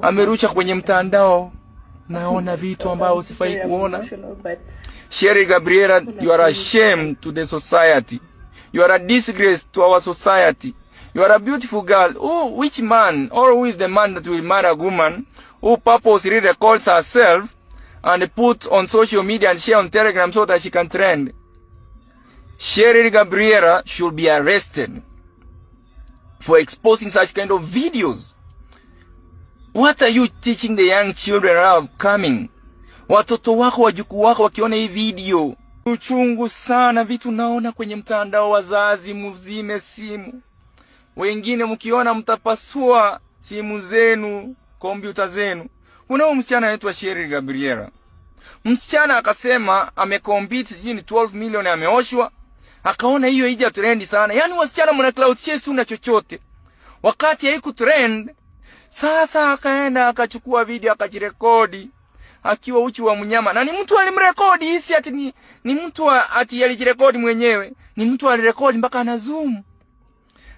Amerusha kwenye mtandao. Naona vitu ambavyo sifai kuona. Sherry Gabriela, you are a shame to the society. You are a disgrace to our society. You are a beautiful girl. Who, which man or who is the man that will marry a woman who purposely records herself and put on social media and share on Telegram so that she can trend? Sherry Gabriela should be arrested for exposing such kind of videos. What are you teaching the young children that are coming? Watoto wako, wajukuu wako wakiona hii video, uchungu sana vitu naona kwenye mtandao. Wazazi, muzime simu, wengine mkiona mtapasua simu zenu, kompyuta zenu. Kuna huyu msichana anaitwa Sherry Gabriela. Msichana akasema amecompete sijui ni 12 million ameoshwa, akaona hiyo ija trend sana. Yaani wasichana mna clout chase tu na chochote, wakati haiku trend. Sasa akaenda akachukua video akajirekodi akiwa uchi wa mnyama, na ni mtu alimrekodi. Hisi ati ni mtu ati alijirekodi mwenyewe, ni mtu alirekodi mpaka ana zoom,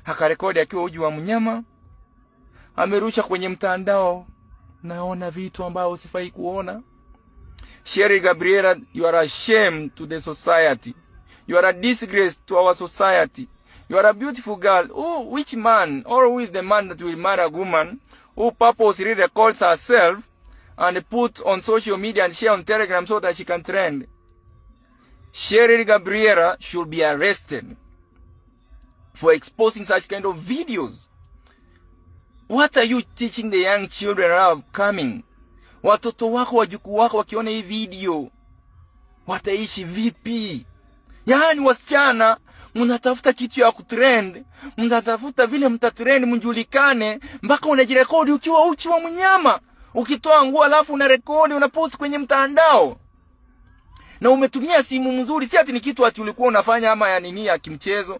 akarekodi akiwa uchi wa mnyama, amerusha kwenye mtandao. Naona vitu ambavyo sifai kuona. Sherry Gabriela, you are a shame to the society. You are a disgrace to our society. You are a beautiful girl. Who, which man or who is the man that will marry a woman who purposely records herself and put on social media and share on Telegram so that she can trend? Sherry Gabriela should be arrested for exposing such kind of videos. What are you teaching the young children that are coming? Watoto wako, wajukuu wako wakiona hii video wataishi vipi? Yaani wasichana mnatafuta kitu ya kutrend, mnatafuta vile mtatrend mjulikane, mpaka unajirekodi ukiwa uchi wa mnyama, ukitoa nguo alafu unarekodi unapost kwenye mtandao na umetumia simu mzuri, si ati ni kitu ati ulikuwa unafanya ama ya nini ya kimchezo.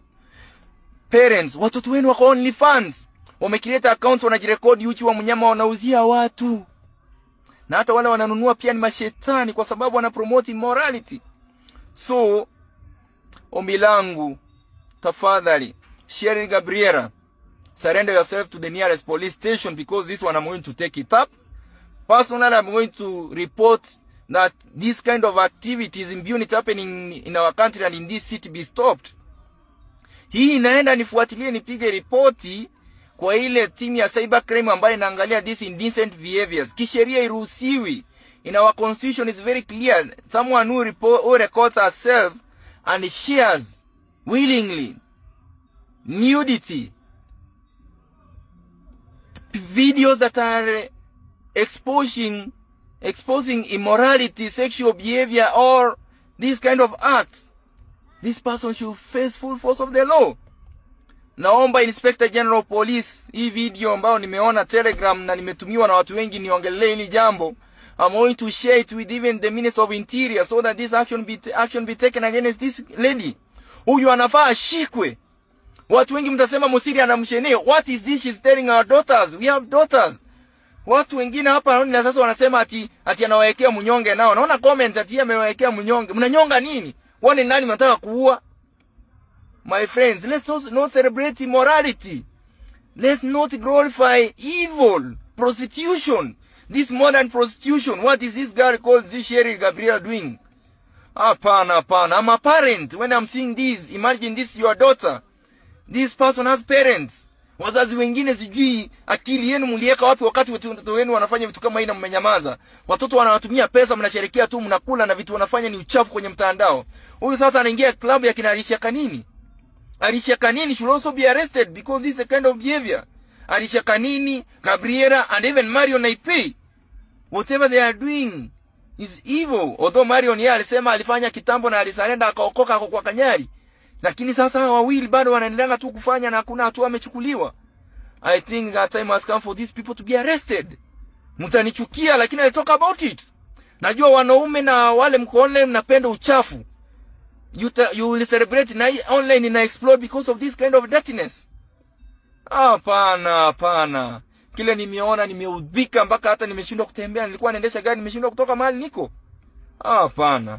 Parents, watoto wenu wako OnlyFans, wamecreate accounts, wanajirekodi uchi wa mnyama, wanauzia watu, na hata wale wananunua pia ni mashetani, kwa sababu wana promote immorality. So ombi langu, tafadhali, Sherry Gabriela, surrender yourself to the nearest police station because this one I'm going to take it up. Personally, I'm going to report that this kind of activities, impunity happening in our country and in this city be stopped. Hii inaenda nifuatilie, nipige ripoti kwa ile timu ya cyber crime ambayo inaangalia this indecent behaviors. Kisheria iruhusiwi. In our constitution is very clear. Someone who report, who records herself and shares willingly nudity videos that are exposing immorality, sexual behavior or this kind of acts, this person should face full force of the law. Naomba Inspector General of Police, hii video ambayo nimeona Telegram na nimetumiwa na watu wengi niongelee hili jambo. I'm going to share it with even the Minister of Interior so that this action be taken against this lady. Huyu anafaa ashikwe. Watu wengi mtasema Mosiria anamshenea. What is this she's telling our daughters? We have daughters. Watu wengine hapa na sasa wanasema ati anawawekea mnyonge nao. Naona comments ati amewawekea mnyonge. Mnanyonga nini? Kwani nani mnataka kuua? My friends, let's not celebrate immorality. Let's not glorify evil, prostitution. This modern prostitution. What is this girl called Sherry Gabriel doing? Hapana, hapana. I'm a parent. When I'm seeing this, imagine this is your daughter. This person has parents. Wazazi wengine sijui akili yenu mliweka wapi wakati watoto wenu wanafanya vitu kama hii na mmenyamaza. Watoto wanawatumia pesa, mnasherekea tu, mnakula na vitu wanafanya ni uchafu kwenye mtandao. Huyu sasa anaingia klabu ya kina Alicia Kanini. Alicia Kanini should also be arrested because this is the kind of behavior. Alicia Kanini, Gabriela and even Marion Naipei. Whatever they are doing is evil. Although Marion yeye alisema alifanya kitambo na alisurrender akaokoka kwa Kanyari. Lakini sasa hawa wawili bado wanaendelea tu kufanya na hakuna hatua amechukuliwa. I think that time has come for these people to be arrested. Mtanichukia lakini I talk about it. Najua wanaume na wale mko online mnapenda uchafu. You will celebrate na online ina explode because of this kind of dirtiness. Hapana, hapana. Kile nimeona nimeudhika mpaka hata nimeshindwa kutembea. Nilikuwa naendesha gari nimeshindwa kutoka mahali niko. Hapana.